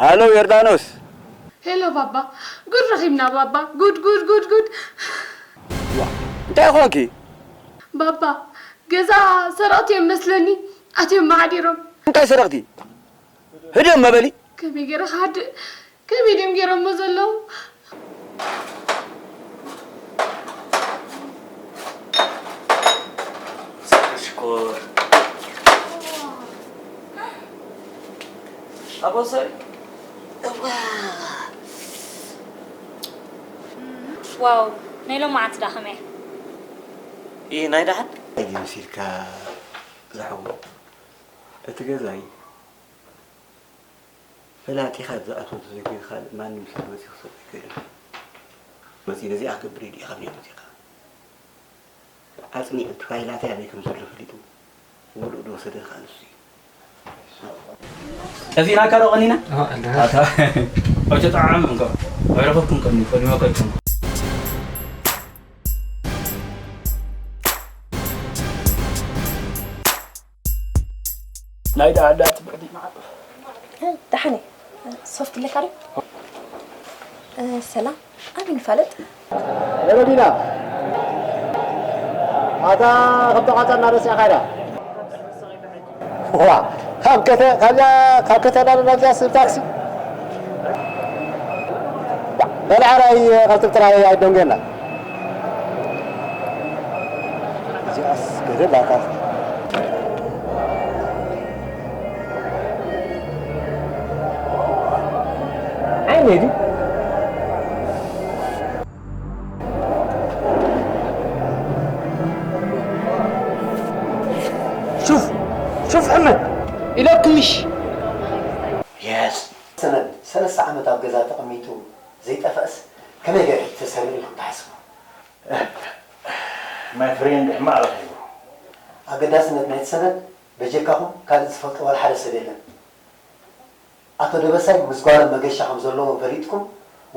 ሃሎ ዮርዳኖስ። ሄሎ ባባ፣ ጉድ ረኺብና ባባ፣ ጉድ ጉድ ጉድ ጉድ። ዋ፣ እንታይ ኾንኪ? ባባ፣ ገዛ ሰረቕቲ እዮም መስለኒ፣ ኣትዮም መዓዲሮም። እንታይ ሰረቕቲ? ህድእ እሞ በሊ። ከመይ ገይረ ክሃድእ? ከመይ ድዮም ገይሮሞ ዘለዉ? ሽኮር ኣቦ ሰሪ ዋው ናይ ሎማዓንቲ ዳ ከመይ እያ? ናይ ደሓን ኣይ መሲልካ ዝሓወይ እቲ ገዛይ ፈላጢኻ ዝኣትዎ እንተዘይኮይኑ ካልእ ማንም ሰብ መፂኡ ክሰርሖ ኣይክእልን። መፂኡ ነዚኣ ክገብር ኢሉ ኢኻ ነይሩ እዚኻ። ኣፅኒዑ እቲ ፋይላተይ ኣበይ ከም ዘሎ ፈሊጡ ምሉእ ዝወሰደ ከዓ ንሱ እዩ። ጠፊእናካ ዶ ቀኒና? ኣታ ኣይተጠዓዓም እንኳ ኣዕረፈኩም ቀኒ ቀዲመ ከድኩም ናይ ደኣ ኣዳት ብዕዲ መዓብ ደሓነ ሶፍት ኣለካ ዶ ሰላም ኣበይ ንፋለጥ ሄሮዲና ኣታ ከም ተቋጻ እናረስያ ካይዳ ዋ ካብ ከተ ካብዛ ካብ ከተና ናብዛ ስብ ታክሲ በልዓራይ ካብ ጥርጥራይ ኣይደንገና እዚኣስ ገደል ኣካል ዓይነይ ድዩ شوف شوف حمد إلى كلش Yes. ሰነድ ሰለስተ ዓመት ኣብ ገዛ ተቐሚጡ ዘይጠፍእስ ከመይ ገይሩ ተሰሪቑ ኢልኩም ትሓስቡ? My friend ሕማቕ ረኺቡ። ኣገዳስነት ናይቲ ሰነድ በጀካኹም ካልእ ዝፈልጦ ዋላ ሓደ ሰብ የለን። ኣቶ ደበሳይ ምስ ጓሎም መገሻ ከም ዘለዎም ፈሊጥኩም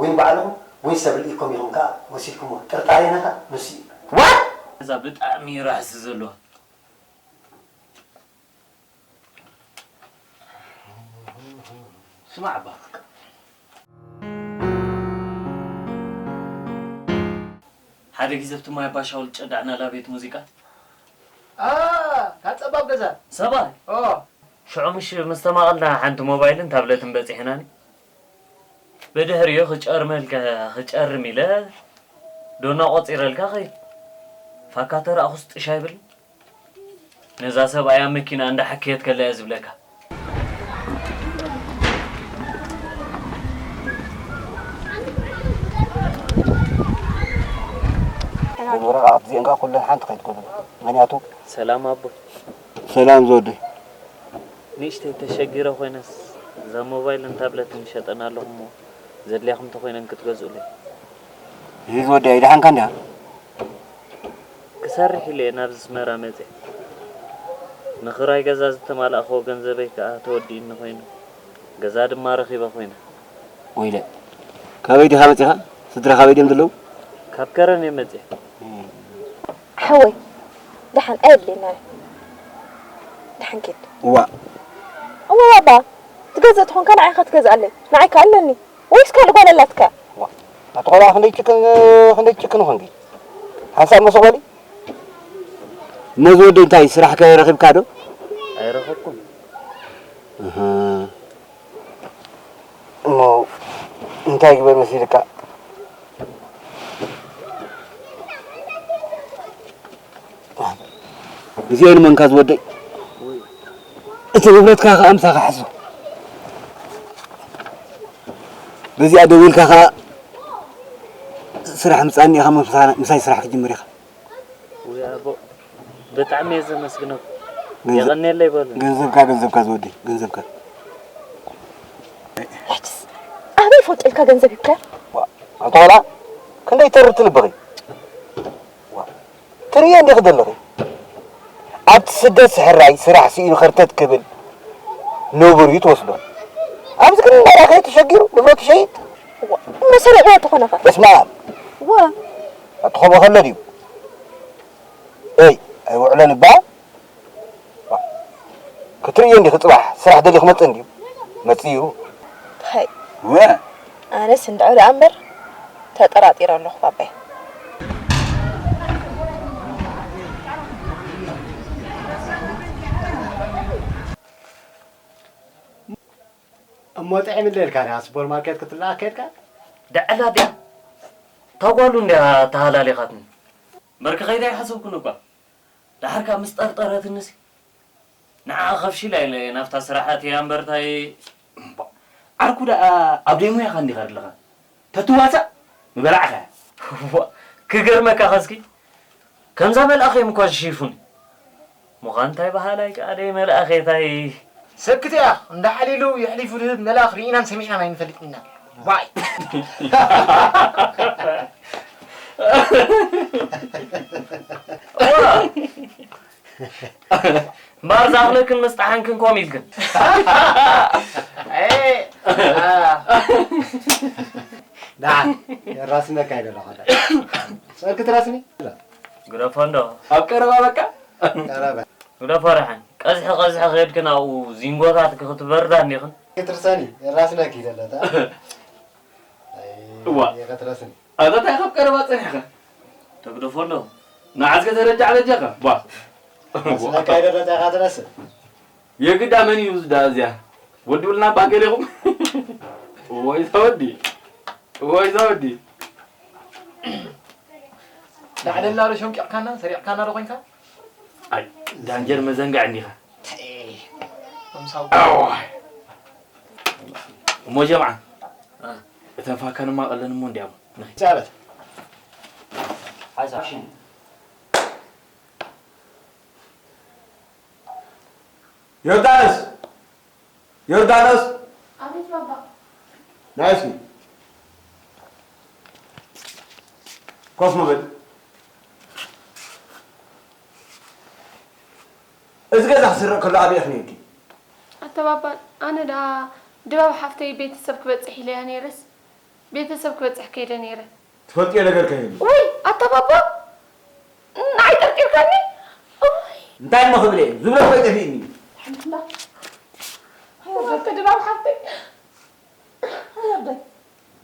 ዊን ባዕልኹም ዊን ሰብ ርኢኩም ኢኹም ከኣ ወሲድኩምዎ። ጥርጣሬና ከኣ ንሱ እዩ። What? እዛ ብጣዕሚ እዩ ራህሲ ዘለዋ። ስማዕ እባ። ሓደ ግዜ ኣብቲ ማይ ኣባሻውል ጨዳዕናላ ቤት ሙዚቃ። ኣታ ጸባብ ገዛ። ሰብኣይ። ኦ። ሽዑ ምሽ ምስ ተማቐልና ሓንቲ ሞባይልን ታብለትን በጺሕናኒ። ብድሕሪኡ ክጨርመልካ ክጨርም ኢለ ዶና ቆጺረልካ ከይድ። ፋካ ተራእኹስ ጥሽ ኣይብልን። ነዛ ሰብኣይ ኣብ መኪና እንዳ ሓከየት ከላ እየ ዝብለካ። ወረቓቕቲ እዚአን ከዓ ኩለን ሓንቲ ከይትጎድል ምኽንያቱ ሰላም ኣቦ። ሰላም ዝወደይ። ንእሽተይ ተሸጊረ ኮይነስ እዛ ሞባይልን ታብለትን ይሸጠን ኣለኹ እሞ ዘድልያኹም ተኾይነን ክትገዝኡለይ። እዚ ዝወደይ ኣይደሓንካ እንዲኻ? ክሰርሕ ኢለ እየ ናብዚ ኣስመራ መፅየ። ንኽራይ ገዛ ዝተማላእኽዎ ገንዘበይ ከዓ ተወዲኡኒ ኮይኑ ገዛ ድማ ረኺበ ኮይነ። ወይለ ካበይ ዲኻ መፂኻ? ስድራ ካበይ ድዮም ዘለዉ? ካብ ከረን እየ መፅየ። ሓወይ ደሓን ኣየድልየናን እዩ ደሓን ኪድ። እዋእ እዋእ ባባ ትገዝእ ተኾንካ ንዓይ ኢኻ ትገዝኣለይ ንዓይ ከ ኣለኒ ወይስ ካልእ ጓል ኣላትካ? እዋእ ኣቲ ቆልዓ ክንደይ ጭክን ክንደይ ጭክን ኾንኪ ሓንሳብ መሰ ጓሊ እሞ ዝወደይ እንታይ ስራሕ ከ ረኺብካ ዶ? ኣይረኸብኩን። እህ እሞ እንታይ ግበር መሲልካ? እዚኤን መንካ ዝወደይ እቲ ንብረትካ ከኣ ምሳኻ ሕዞ። በዚኣ ደው ኢልካ ከኣ ስራሕ ምጻኒ ኢኻ ምሳይ ስራሕ ክጅምር ኢኻ። ውይ ኣቦ ብጣዕሚ እየ ዘመስግነኩም። የቐንየለይ በሉ። ገንዘብካ ገንዘብካ ዝወደይ ገንዘብካ። ሕጅስ ኣበይ ፎጥ ኢልካ ገንዘብ ይብከ? ኣንታ ቆልዓ ክንደይ ተርርቲ ልብኺ። ትርእዮ እንዲኺ ዘለኺ ኣብቲ ስደት ስሕራይ ስራሕ ስኢኑ ኸርተት ክብል ነብሩ እዩ ትወስዶ። ኣብዚ ግን እንዳራኸየ ተሸጊሩ ንብረቱ ሸይጥ። እሞ ሰሪቕዎ ተኾነ ኸ? በስመ ኣብ። እወ። ኣቲ ኸምኡ ከሎ ድዩ? እይ ኣይውዕሎን እባ ክትርእዮ እንዲኺ ጽባሕ ስራሕ ደልዩ ክመጽእ እንድዩ። መጽኡ። ሀይ፣ ወ ኣነስ እንድዑ ደኣ እምበር ተጠራጢረ ኣለኹ ባባይ። እሞ ጥዒም እንደ ኢልካ ዲኻ ሱፐርማርኬት ክትለኣኽ ከድካ? ደዕላ ድያ? እታ ጓሉ እንድያ ተሃላሊኻትኒ። እምበር ክኸይድ ኣይሓሰብኩን እኳ። ደሓር ከኣ ምስ ጠርጠረትንሲ፣ ንዓኣ ከፍሽላ ኢለ እየ ናብታ ስራሕ ኣትየ እምበር ታይ። እምቧ፣ ዓርኩ ደኣ ኣብ ደይ ሙያኻ እንዲኻ ዘለኻ? ተትዋሳእ ምበላዕኻያ። እዋ፣ ክገርመካ ኸስኪ፣ ከምዛ መልኣኸ እዮም እኳ ዝሽይፉኒ። ምዃን እንታይ በሃላይ ከኣ ደይ መልኣኸ ታይ። ሰክቲ እያ፣ እንዳ ሓሊሉ የሕሊፉ ዝህብ መልኣኽ ርኢናን ሰሚዕናን ኣይንፈልጥን ኢና። ባይ። እዋ። እምበኣር ዝኣኽለክን ምስ ጠሓንክን ኮም ኢልክን። ኤ፣ ኣ። ደሓን፣ የራስነካ ይደሎ ኸዳ። ጸርኪ ትራስኒ? ግደፎ እንዶ። ኣብ ቀረባ በቃ። ቀረባ። ግደፎ ደሓን። ቀዝሒ ቀዝሒ ከድክን ኣብኡ ዚንጎታት ክትበርዳ እንዲኽን። ክትርሰኒ፣ የራስነኪ ይደሎ፣ ታ። ኣይ፣ እዋ። የኸትረስኒ። ኣታ እንታይ ካብ ቀረባ ጸኒሕኻ? ተግደፎ ኣሎ። ንዓስከ ተረጃዕ ረጃኻ። ቧ። ስለካ ይደረጃኻ ትረስን። የግዳ መን እዩ ዝዳ እዚያ? ወዲ ብልና እባ ገሌኹም። ወይ ዘወዲ። ወይ ዘወዲ። ላዕለላ ዶ ሸምቂቕካና፣ ሰሪቕካና ዶ ኮንካ? ኣይ፣ ዳንጀር መዘንጋዕ እንዲኻ። ተይ። ምሳው። ኣዋ። እሞ ጀምዓ። እ። እተን ፋካንማ ቀለን እሞ እንዲያሞ። ንኺድ። ዛበት። ሓሳብ። ዮርዳኖስ! ዮርዳኖስ! ኣቤት ባባ። ናይ እስኪ። ኮፍ ምበል። እዚ ገዛ ክስረቕ ከሎ ኣበይ ኢኺ ነይርኪ? ኣታ ባባ፣ ኣነ ደኣ ድባብ ሓፍተይ ቤተሰብ ክበጽሕ ኢለያ ነይረስ፣ ቤተሰብ ክበጽሕ ከይደ ነይረ። ትፈልጥዮ ነገር ከ የለን? ውይ፣ ኣታ ባባ፣ ንዓይ ጠርጢርካኒ? ውይ። እንታይ እሞ ክብል እየ? ዝብሎ እኮ ይጠፍእኒ። ኣልሓምዱሊላህ። ኣታ ድባብ ሓፍተይ። ኣይ ወደይ።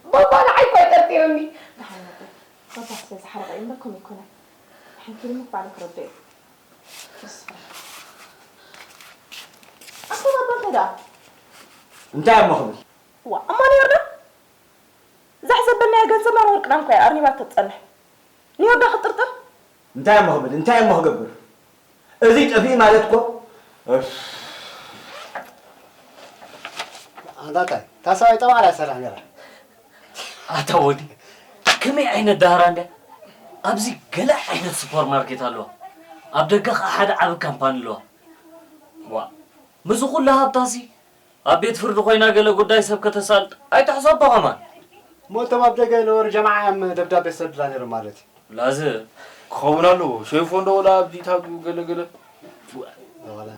ባባ ንዓይ እኮ ኣይጠርጢርኒ። ደሓን ወደይ። ባባ ስለ ዝሓረቐ እዩ እምበር ከምኡ ኣይኮነን። ደሓን ኪድ እሞ ባዕሉ ክረድኦ እዩ። በስ በል። ኣታ ባባ እንታይ ደኣ? እንታይ እሞ ክብል? ዋ፣ እሞ ነይሩ ዶ? እዛ ሒዘ በልናያ ገንዘብናን ወርቅናን እኮ እያ ኣርኒባቶ ትጸንሕ። ንዮርዳ ክትጥርጥር? እንታይ እሞ ክብል? እንታይ እሞ ክገብር? እዚ ጠፊኡ ማለት እኮ፣ እፍ። ኣንታ እንታይ? እታ ሰብኣይ ጠባዕላ ይሰርሕ ነይራ። ኣታ ወዲ፣ ከመይ ዓይነት ዳህራ እንድያ? ኣብዚ ገለ ዓይነት ሱፐርማርኬት ኣለዋ። ኣብ ደገ ኸኣ ሓደ ዓቢ ካምፓኒ ኣለዋ። ዋ፣ ምስዚ ኩሉ ሃብታሲ ኣብ ቤት ፍርዲ ኮይና ገለ ጉዳይ ሰብ ከተሳልጥ ኣይትሕሰቦ ከማን። እሞ እቶም ኣብ ደገ ዝነበሩ ጀማዓ እዮም ደብዳቤ ዝሰዱላ ነይሮም ማለት እዩ። ላዘ ክኸውን ኣለዎ። ሸይፎ እንዶ ወላ ኣብዚታት ገለ ገለ። ዋላ።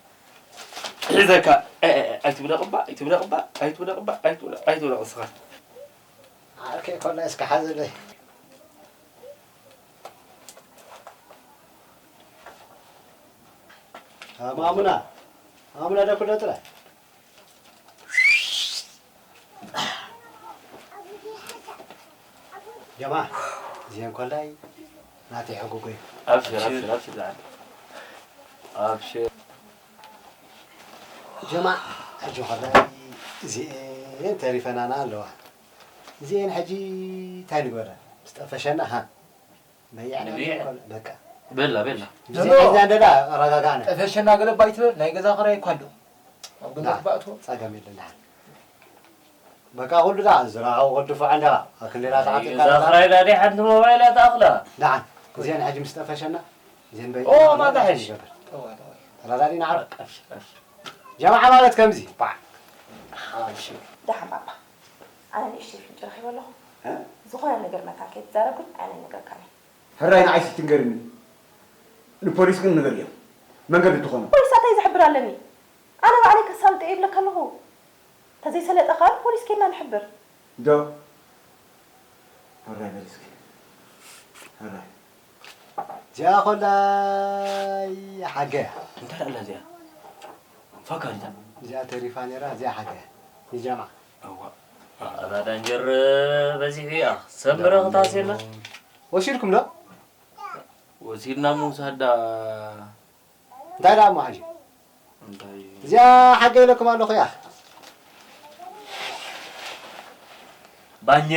ሒዘካ፣ እ፣ እ፣ እ፣ ኣይትብለቕ እባ፣ ኣይትብለቕ እባ፣ ኣይትብለቕ እባ፣ ኣይትብለቕ፣ ኣይትብለቕ እስኻ። ዓርከይ ኮላ እስከ ሓዘለይ። አ፣ ማሙና፣ ማሙና ደኩሎ ጥራይ። ጀማ፣ እዚአን ኮላይ ናተይ ሕጉጎ እዩ። ኣብሽር፣ ኣብሽር፣ ኣብሽር፣ ዝዓል። ኣብሽር። ጀማ፣ ሕጂ ኮላይ እዚአን ተሪፈናና ኣለዋ። እዚአን ሕጂ እንታይ ንግበረን? ምስ ጠፈሸና፣ ሃ? በይዕና ንበይዕ። ኮላ-፣ በቃ። ቤላ፣ ቤላ። እዚአን ሒዝና እንደዳ ኣረጋጋእና። ጠፈሸና ገለ ባይትበል፣ ናይ ገዛ ክራይ እኳ ኣሎ። ኣብ ግምት ዳ፣ ባእትዎ። ጸገም የለን፣ ደሓን። በቃ፣ ኩሉ ደኣ ዝረኸቡ ክድፍዖ ኣለኻ። ኣክሌላ ተዓጢቕካ እዛ ኣለኻ። ክራይ ዳዲ ሓንቲ ሞባይል እያ ትኣኽላ። ደሓን። እዚአን ሕጂ ምስ ጠፈሸና፣ እዚአን በይ-፣ ኦ፣ ማታ ሕሽ። ንገብር። ጠዋ፣ ጠዋ። ተረዳዲና ዓርኩ። ቀሽ፣ ቀሽ። ጀማዓ ማለት ከምዚ። ባዕ። ሓንሺ። ደሓን ባባ። ኣነ ንእሽተይ ፍንጭ ረኺበ ኣለኹ። እ? ዝኾነ ነገር መታን ከይትዛረብ ግን ኣይነግረካን እየ። ሕራይ ንዓይሲ ትንገርኒ። ንፖሊስ ግን ንገርዮም። መንገዲ ትኾኑ። ፖሊስ ኣታይ ዝሕብር ኣለኒ? ኣነ ባዕለይ ከሳልጦ እየ ይብለካ ኣለኹ። ተዘይሰለጠ ከኣ ንፖሊስ ኬድና ንሕብር። ዶ? ሕራይ በል እስኪ። ሕራይ። እዚኣ ኮላይ ሓገያ። እንታይ ደኣ ኣላ እዚኣ? ፋካሪታ። እዚኣ ተሪፋ ነይራ፣ እዚኣ ሓገ ንጀምዓ። እዋ ኣታ ዳንጀር በዚሑ እያ። ሰምረ ክታሴና ወሲድኩም ዶ? ወሲድና ምውሳዳ እንታይ ደኣ እሞ ሓጂ? እንታይ እዚኣ ሓገ ኢለኩም ኣለኹ እያ። ባኘ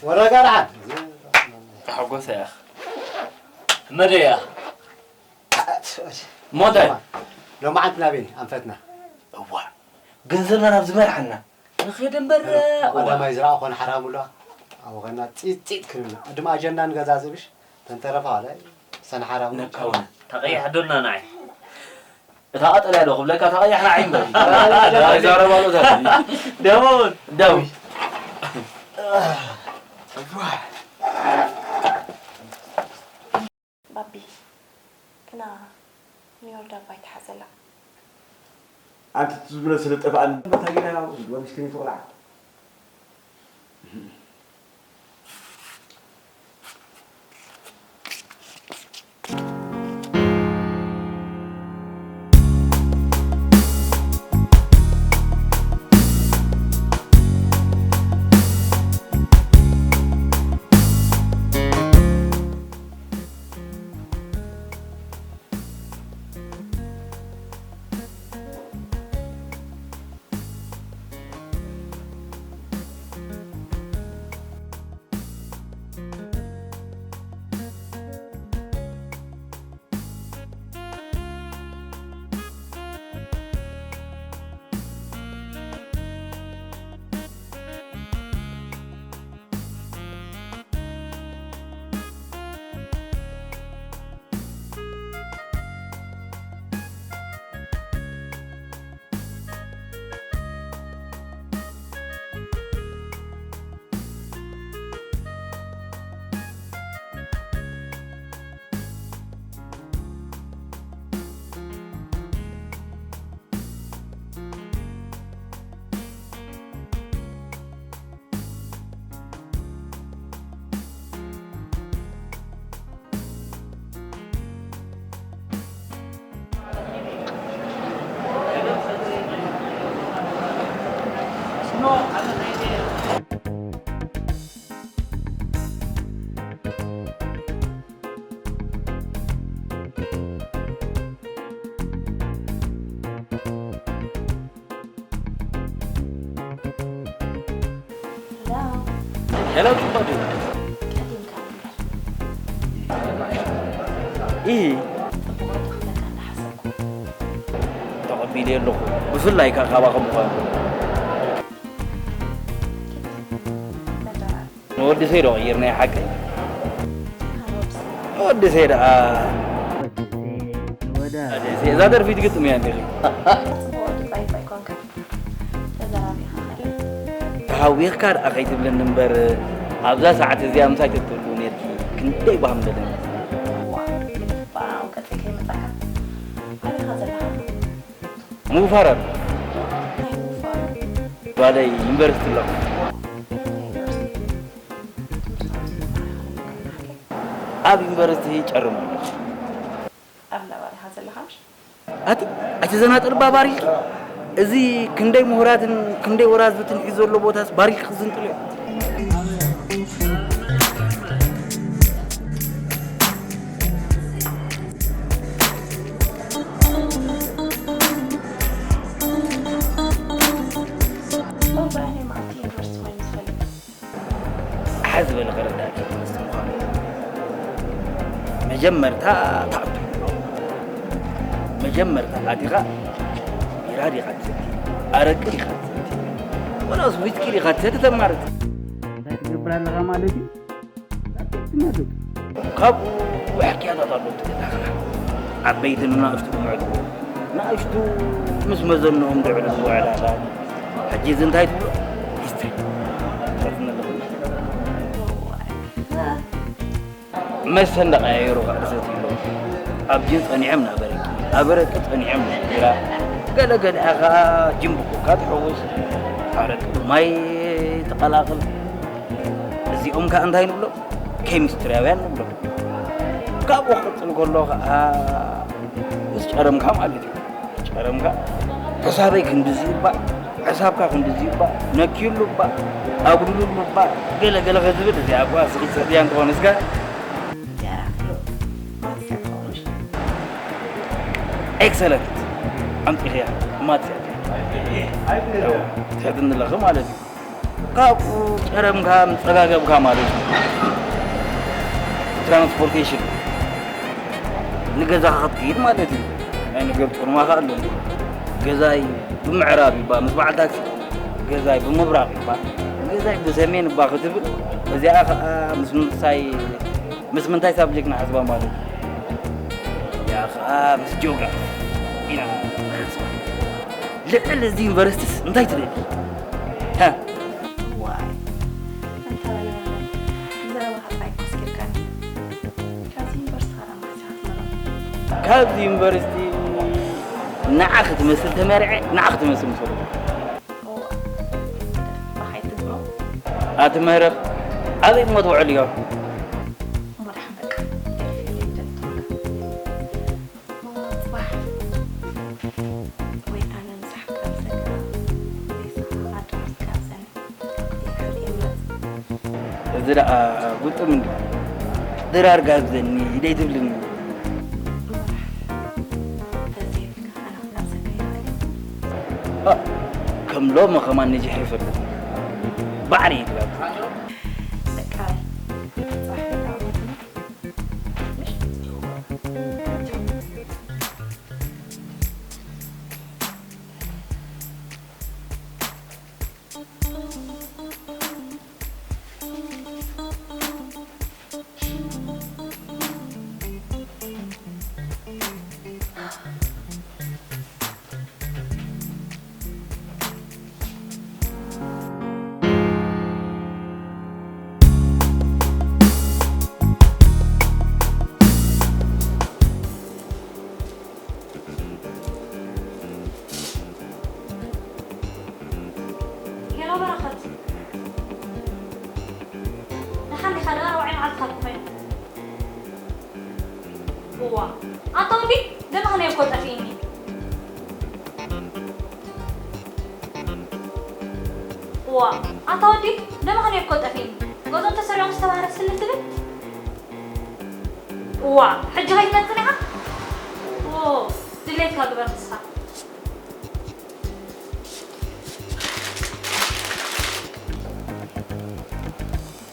ወረጋ ደሓን። ተሓጎሰ እያ። መደያ ሞተ ሎማዓንቲ ናበይ ኣንፈትና? እዋ ገንዘብና ናብ ዝመርሓና ንኸይድ እምበር ቀዳማይ ዝረኣኾን ሓራሙላ ኣወኸና ፂጥ ፂጥ ክንብና ድማ ኣጀንዳ ንገዛዝብሽ ተንተረፋ ዋላ ሰንሓራሙ ነካውና ተቐይሕ ዶና ንዓይ እታ ቀጠልያ ዶ ክብለካ እታ ቀያሕ ንዓይ እምበር ኣይዛረባሉ ዘ ደሞን ደው ባቢ ክና ኒወርዳ ባይ ተሓዘላ ኣንቲ ትዝብለ ስለ ጠፍኣኒ በታ ጌና ወምስክሪት ቆልዓ ሄሎ ጽቡቕ ድዩ? ኢ ተቐቢለ ኣለኹ ብፍላይ ከ ካባኹም ምዃኑ ንወዲ ሰይ ዶ ቀይርናዮ ሓቀይ ንወዲ ሰይ ደኣ እዛ ደርፊ ትግጥም እያ እንዲኺ ተሃዊኽካ ደኣ ከይትብለኒ እምበር ኣብዛ ሰዓት እዚኣ ምሳይ ተትህሉ ነርኪ ክንደይ ባህ ምበለኒ። ምውፋር ኣሎ ጓለይ ዩኒቨርሲቲ ኣለኹ። ኣብ ዩኒቨርሲቲ ጨርም ኣለኹ። ኣብ ናባሪኻ ዘለኻ ምሽ ኣቲ ኣይትዘናጠር እባ ባሪልኪ። እዚ ክንደይ ምሁራትን ክንደይ ወራዝትን ሒዙ ዘሎ ቦታስ ባሪልኪ ክዝንጥሎ እዩ። ኦባይ ኣነ መዓልቲ ዩኒቨርሲቲ ኮይኑ ዝፈልጥ ሓዚ በለ ከረዳእኪ ምስትምዃኑ መጀመርታ ትኣቱ መጀመርታ ኣቲኻ ቢራ ዲኻ ትሰቲ ኣረቂ ዲኻ ትሰቲ ወላስ ዊስኪ ዲኻ ትሰቲ ተማርጽ እንታይ ትገብር ኣለኻ ማለት እዩ ትመልጥ ካብኡ ሕክያታት ኣሎ ትገዛኻ ዓበይትን ንናእሽቱ ክምዕዱ ንኣሽቱ ምስ መዘንኦም ድዕሉ ዕላላት ሕጂ እዚ እንታይ ትብሎ ሂስትሪ ትፈትኒ ኣለኹ መስተ እንዳቀያየሩ ከዕርሰት ይብሎ ኣብ ጅን ጸኒዖም ናበረቂ ኣበረቂ ጸኒዖም ናቢራ ገለ ገሊኣ ከኣ ጅን ብኮካ ትሕውስ ኣረቂ ብማይ ትቀላቅል እዚኦም ከኣ እንታይ ንብሎም ኬሚስትርያውያን ንብሎም ካብኡ ክቅጽል ከሎ ከኣ ምስ ጨረምካ ማለት እዩ ጨረምካ ሕሳበይ ክንድዚ ይባእ፣ ሕሳብካ ክንድዚ ይባእ፣ ነኪሉ እባ፣ ኣጉድሉሉ እባ፣ ገለ ገለ ከዝብል እዚኣ እኳ ስኺት ጽሕድያ እንትኾን እስከ። ኤክሰለንት። ኣምጢኽያ። ማት ትሸጥኒ ኣለኺ ማለት እዩ። ካብኡ ጨረምካ፣ ጸጋገብካ ማለት እዩ። ትራንስፖርቴሽን ንገዛኻ ክትከይድ ማለት እዩ። ናይ ነገር ጮርማኻ ኣሎ። ገዛይ ብምዕራብ ይባ፣ ምስ በዓል ታክሲ፣ ገዛይ ብምብራቕ ይባ፣ ገዛይ ብሰሜን ይባ ክትብል፣ እዚኣ ኸኣ ምስ ምንታይ፣ ምስ ምንታይ ሳብጀክት ንሓስባ ማለት እዩ። እዚኣ ኸኣ ምስ ጂኦግራፊ ኢና ንሓስባ። ልዕሊ እዚ ዩኒቨርሲቲስ እንታይ ትደሊ? ሃ? ዋይ፣ እንታይ እዩ? ዘረባኻ ጥራይ ኮስኪርካኒ። ካብዚ ዩኒቨርሲቲ ኻዳ ማዕስ ኢኻ ትመረቕ? ካብዚ ዩኒቨርሲቲ ንዓ ክትመስል ተመርዐ፣ ንዓ ክትመስል ምስ ወለድኩ። እዋ፣ ብሓይ ትግሮ። ኣቲ ምህረብ፣ ኣበይ እሞ ትውዕል እዮ? እሞ ደሓን በቃ፣ ደርፊ ደርፊ። ጽባሕ ወይ ኣነ ምሳሕ ክጋብዘካ ወይ ንስኻ ዓዲ ዓርስካ ኣብዘን ክልቲኤን ሓደ ይምረጽ። እዚ ደኣ ግጥም እንድዩ። ድራር ጋብዘኒ ደይትብልኒ። እምበር፣ ተዘይብልካ ኣነ ክጋብዘካ ይኽእል እየ። እ፣ ከም ሎሚ ከማን ንጅሕ ይፈልጥ። ባዕሪ ይግባብ። በቃ፣ ጽባሕ ክጋብዘካ። ሄሎ በረኸት፣ ደሓን ዲኻ? ደኣ ኣርባዕተ መዓልትታት እኮ እዩ። እዋ፣ ኣታ ወዲ፣ ደመኻ ነይ እኮ ጠፊእኒ። እዋ፣ ኣታ ወዲ፣ ደመኻ ነይ እኮ ጠፊእኒ። ገዝኦም ተሰሪቖም ዝተባህረ ስልም ትብል? እዋ፣ ሕጂ ከይትመጽእ ኢኻ? ዎ፣ ድሌትካ ግበር ንስኻ።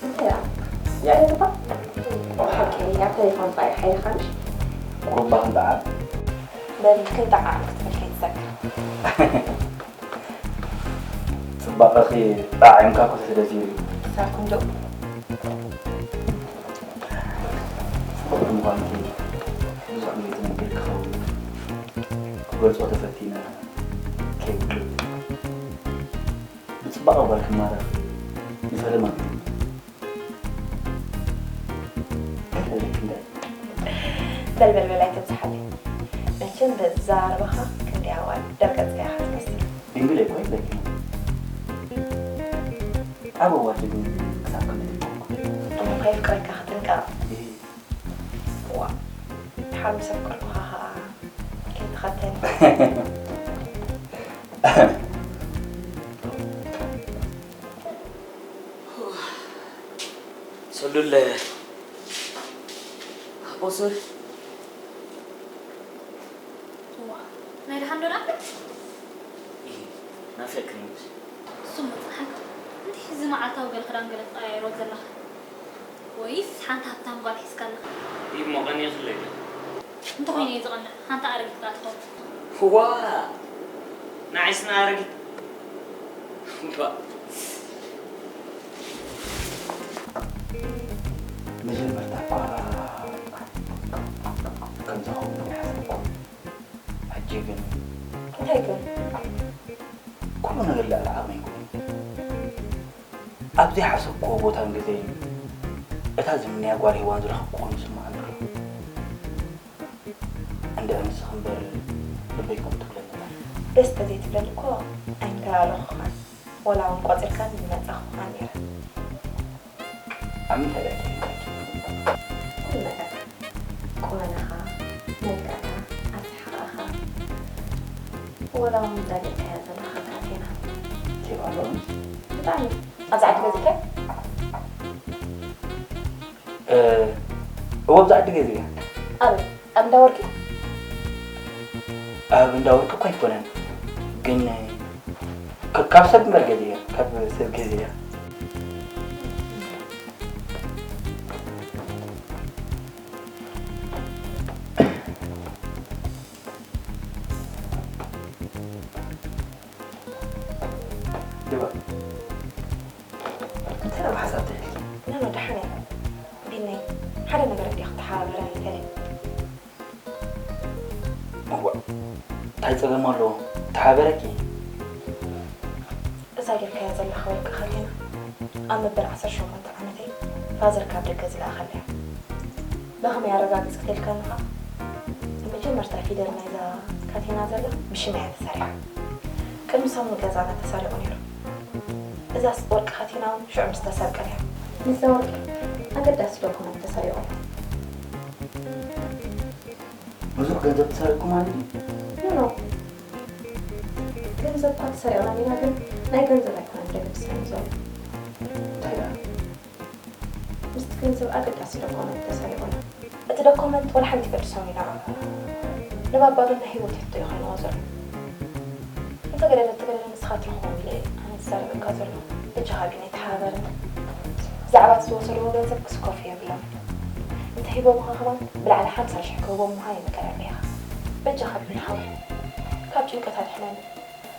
እንታይ ደኣ? የዕለትካ? ብሓቂ፣ ኣብ ቴሌፎን ጥራይ ሓይልካ ምሽ? ቁሩባ ክንጠዓም። በል፣ ክንጠዓም ክትብል ከይትዘክር። ጽባቐኺ ጣዒምካ እኮ ተተደዚሩ እዩ። ክሳብ ክንድኡ። ጽብቕቲ ምዃንኪ ብዙሕ ግዜ ተነጊሩ ክኸውን። ክገልጾ ተፈቲነ ከይብሉ። ብጽባቐ ጓል ክማረኽ ይፈርም ኣሎ። በል፣ በል፣ በል፣ ኣይተብዝሓለይ። መቸም በዛ ኣርባኻ ክንደይ ኣዋል ደርቀጽያ ኢኻ ትመስል። ድንግል እኮ የለኪ። ኣብ ኣዋልድ ግን ክሳብ ክንደይ ይኮንኩ? እሞ ከየፍቅረካ ክጥንቀቕ። እህ። ዋ፣ ድሓር ምስ ኣፍቀርኩኻ ኸኣ ከይትኸተኒ። ሰሉለ። ኣቦ ሶሪ። እዋ፣ ናይ ደሓን ዶ ደኣ? ኢሂ፣ ናፊቕክኒ። እሱ ምጽሓል። እንታይ እዚ መዓልታዊ ገለ ክዳን ገለ ትቀያይሮ ዘለኻ? ወይስ ሓንቲ ሃብታም ጓል ሒዝካ ኣለኻ? ኢሂ፣ እሞ ቀኒእክለይ ዶ? እንተኾይኑ እየ ዝቐንእ፣ ሓንቲ ኣረጊት ከኣ ትኸውን። ዋ! ንዓይስ ንኣረጊት። ዋ! መጀመርታ እኳ ከምዚ ኸውን ኣይሓሰብኩን። ሕጂ ግን እንታይ ግን? ኩሉ ነገር ልዕሊ ዓቕመይ ኮይኑ። ኣብ ዘይሓሰብክዎ ቦታን ግዜን እታ ዝምነያ ጓል ሄዋን ዝረኸብኩ ኮይኑ ይስምዓኒ ኣሎ። እንድዒ ንስኺ እምበር ልበይ ከምኡ ትብለኒ ኣላ። ደስ ተዘይትብለኒ እኮ ኣይምተላለኹኻን፣ ወላ እውን ቆጺርካኒ ምመጻኹኻ ነይረ። ኣብ ምንታይ እያ ተሪፋኪ? ኩሉ ነገር። ቁመናኻ፣ መልክዕካ፣ ኣሰሓቕኣኻ። ወላ እውን እንዳገርካያ ዘለኻ ካቴና። ቴባ ሎምስ? ብጣዕሚ። ኣብዚ ዓዲ ገዚእካዮ? እ፣ እወ፣ ኣብዚ ዓዲ ገዚእያ። ኣበይ? ኣብ እንዳ ወርቂ? ኣብ እንዳ ወርቂ እኮ ኣይኮነን፣ ግን ከ-፣ ካብ ሰብ እምበር ገዚእያ፣ ካብ ሰብ ገዚእያ። ጀባ። እንታይ ደኣ ሓሳብ ትህልኪ? ኖ፣ ኖ፣ ደሓን እየ። ቢነይ፣ ሓደ ነገር እንድየ ክተሓባበረኒ ደልየ። እዋእ፣ እንታይ ጸገም ኣለዎ? ተሓባበረኪ። እዛ ጌርካያ ዘለኻ ወርቂ ካቴና፣ ኣብ መበል ዓሰርተ ሸሞንተ ዓመተይ ፋዘር ካብ ደገ ዝለኣኸለይ እያ። ብኸመይ ኣረጋግጽ ክትብል ከለኻ፣ መጀመርታ ፊደል ናይዛ ካቴና ዘላ ብሽመይ እያ ተሰሪሓ። ቅድሚ ሰሙን ገዛና ተሰሪቑ ነይሩ። እዛ ስ-፣ ወርቂ ካቴና እውን ሽዑ ምስ ተሰርቀት እያ ምስዛ ወርቂ ኣገዳሲ ዶኩመንት ተሰሪቑ። ብዙሕ ገንዘብ ተሰሪቑ ማለት እዩ? ኖ፣ ኖ። ገንዘብ እኳ ተሰሪቕና ኢና፣ ግን ናይ ገንዘብ ኣይኮነን ደገ ተሰሪቑ ዘሎ። እንታይ ደኣ? ምስቲ ገንዘብ ኣገዳሲ ዶኮመንት ተሰሪቑ ኣሎ። እቲ ዶኮመንት ወላ ሓንቲ ይገድሶም ኢሎም። ንባባ ግን ናይ ህይወት ሕቶ እዩ ኮይንዎ ዘሎ። እንተገደለ እንተገደለ ንስኻ ትረኽቦም ኢለ እየ ኣነ ዝዛረበካ ዘለኹ። በጃኻ ቢኒ ተሓባበረኒ። ብዛዕባ እቲ ዝወሰድዎ ገንዘብ ክስከፉ የብሎምን። እንተሂቦምኻ ከማን ብላዕሊ ሓምሳ ሽሕ ክህቦም ምዃነይ ንገረኒ ኢኻ። በጃኻ ቢኒ ሓወይ፣ ካብ ጭንቀት ኣድሕነኒ።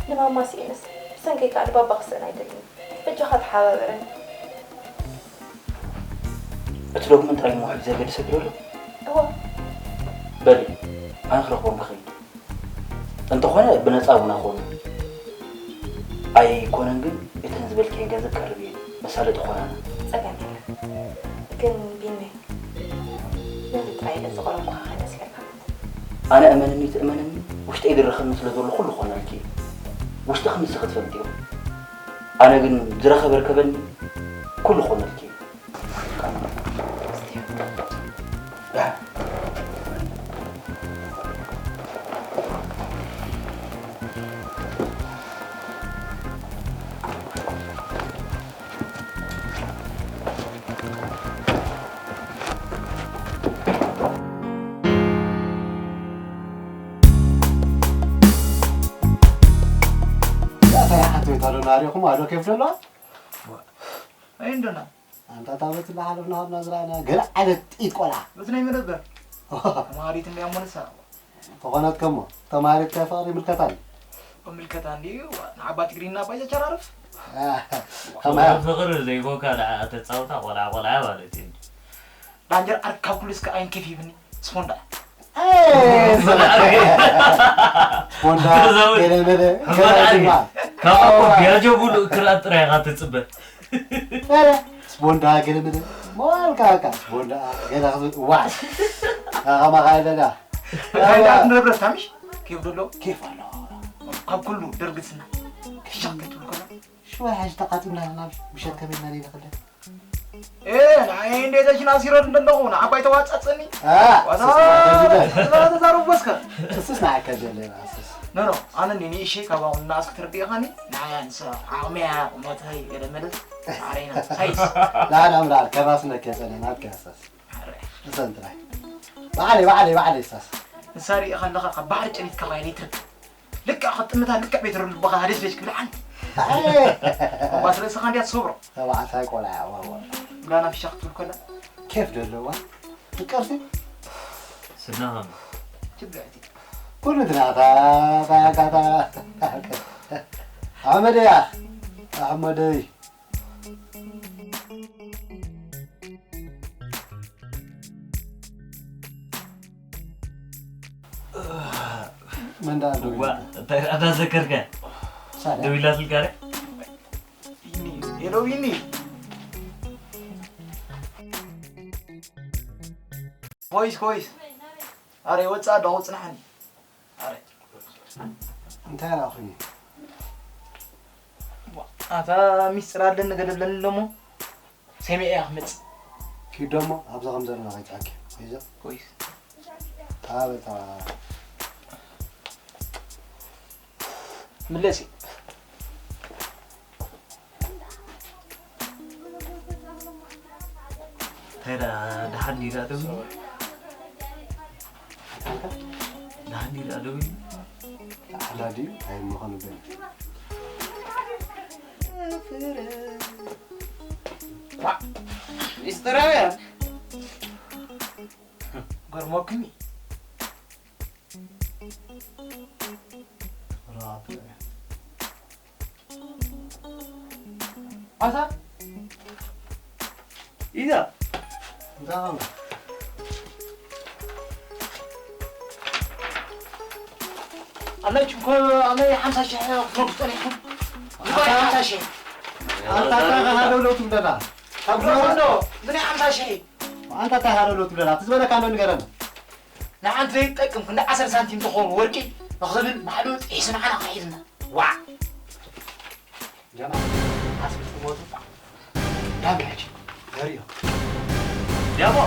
ንማማ ስኢነስ ብሰንከይ ከኣ ንባባ ክስእን ኣይደልን። በጃኻ ተሓባበረኒ። እቲ ዶክመንት ጥራይ እሞ ሕጂ ዘገድሰኪ ዘሎ? እወ። በሊ፣ ኣነ ክረኽቦም ክኸይድ። እንተኾነ ብነጻ እውን ኣይኮኑን። ኣይኮነን ግን፣ እተን ዝበልክየን ገንዘብ ቀርብ እየን፣ መሳለጢ ክኾናና። ጸገም የለን። ግን ቢኒ፣ ነዚ ጥራይ ኢለ ዝቐረብኩኻ ከይመስለካ። ኣነ እመንኒ ትእመንኒ፣ ውሽጠይ ዝረኸብኒ ስለ ዘሎ ኩሉ ክኾነልኪ እዩ። ውሽጥኺ ንስኺ ትፈልጥዮ። ኣነ ግን ዝረኸበ ርከበኒ፣ ኩሉ ክኾነልኪ እዩ። እንታይ ሓንት ቤት ኣሎ ናሪኹም ኣዶ ኬፍ ዘለዋ? ኣይ እንዶና። ኣንታ እታ በቲ ዝሓለፍና ሃብና ዝረኣና ገለ ዓይነት ጥኢት ቆልዓ። በቲ ናይ መደበር ተማሃሪት እንድያ እሞ ንሳ። ተኾነት ከሞ ተማሃሪት ከ ፍቕሪ ይምልከታ ድዩ? ይምልከታ እንድዩ። ንዓባ ትግርኛ ኣባይ ዘጨራርፍ። ከማያ ፍቕሪ ዘይኮንካ ደኣ ተጻውታ ቆልዓ ቆልዓ ማለት እዩ። ዳንጀር ዓርክ ካብ ኩሉ እስከ ኣይን ኬፍ ይብኒ። ስፖንዳ። ኤ፣ ስፖንዳ፣ ገለ መለ፣ ገለ ሕማቕ። ካብ ኣቦ ቢያጆ ሙሉእ ክርኣት ጥራይ ኢኻ ትጽበ። ኤ፣ ስፖንዳ፣ ገለ መለ። መዋል ካካ፣ ስፖንዳ፣ ገለ ክብል፣ ዋይ። ካኻ ማኻ ኣለና። እንታይ ደኣ ንብረት ታሚሽ? ኬፍ ደሎ? ኬፍ ኣሎ። ካብ ኩሉ ደርግስና። ክሻክ ክትብል ከሎ። ሽወይ ሓጂ ተቃጢልና ናብ ምሸት ከመይ ኢልና ንኸደ? ኤ፣ ንዓይ እንዴ ተሽናሲሮ እንደለኹ፣ ንዓባይ ተዋጻጸኒ። አ፣ ዋዛ፣ ስስ፣ ስስ፣ ተዛረቡ በስከ። ስስ ንዓይ ከደለ፣ ስስ። ኖ፣ ኖ፣ ኣነ እንዲ ንእሸይ ካብ ኣሁን እናኣስክ ትርድእኻኒ፣ ንዓይ ኣንሰ፣ ዓቕመያ፣ ቁመተይ፣ ገለ መለ፣ ኣሬና፣ ሳይዝ። ላ፣ ላ፣ ምራል፣ ከማስ ነከ ጸነ፣ ናት ከሰስ። ኣረ። እሰን ጥራይ። ባዕለይ፣ ባዕለይ፣ ባዕለይ፣ ሳስ። ንሳ ሪኢኻ ኣለኻ፣ ካብ ባሕሪ ጨሊትካ ኳ ኢለይ ትርከብ። ልክዕ ክትጥምታ ልክዕ ቤት ርልቦኻ ሃደሽ ደሽ ክብል ሓንቲ። ኣይ። እኳስ ርእስኻ እንድያ ትሰብሮ። ተባዕታይ ቆልዓ እያ፣ ዋዋ። ጋና ፍሻኽ ትብል ኮላ። ኬፍ ደለዋ። ፍቅርቲ። ስናኸም። ችብዕቲ። ኩሉ ትናታ፣ ታታ፣ ታታ። ኣመደያ። ኣሕመደይ። መን ደኣ ደዊሉ? ዋ፣ እንታይ ደኣ ዘከርከ? ሳላ። ደዊላትልካ ረ? ቢኒ፣ ሄሎ ቢኒ። ኮይስ፣ ኮይስ። ኣረ፣ ወጻእ ኣለኹ፣ ጽናሕኒ። ኣረ። እንታይ ደኣ ኾይኑ? ኣታ ሚስጥር ኣለኒ ገለ ብለኒ ኣሎ እሞ፣ ሰሚዐ እያ ክመጽእ። ኪድ ደሞ፣ ኣብዛ ከም ዘለና ከይጥፋኪ። ሒዞ። ኮይስ። ታበታ። ምለሲ። እንታይ ደኣ ደሓን ድዩ ደኣ ደው ኢሉ? ደሓን ድዩ ደኣ ደው ኢሉ? ኣሕላ ድዩ? ኣይምዃኑ በል። ሚስጥራውያን። ገርሞክኒ። ኣታ ኢዛ። ኣነች እኮ ኣነ ሓምሳ ሺሕ ክነግር ጸኒሑ። ኣታ ሓምሳ ሺሕ። ኣታ ኣታ ሃደው ለው ትብለና። ካብ ዶ ምን ሓምሳ ሺሕ? ኣንታ እንታይ ሃደው ለው ትብለና? ትዝበለካ እንዶ ንገረና። ንሓንቲ ዘይትጠቅም ክንዲ ዓሰርተ ሳንቲም ትኸውን ወርቂ ንኽብል ማዕዶ ጥሒሱ ንዓና ክሒድና። ዋዕ! ጀማ፣ ዓስቢ ትሞቱ። ዳም ሕጂ፣ ዘሪኦ። ዳሞ፣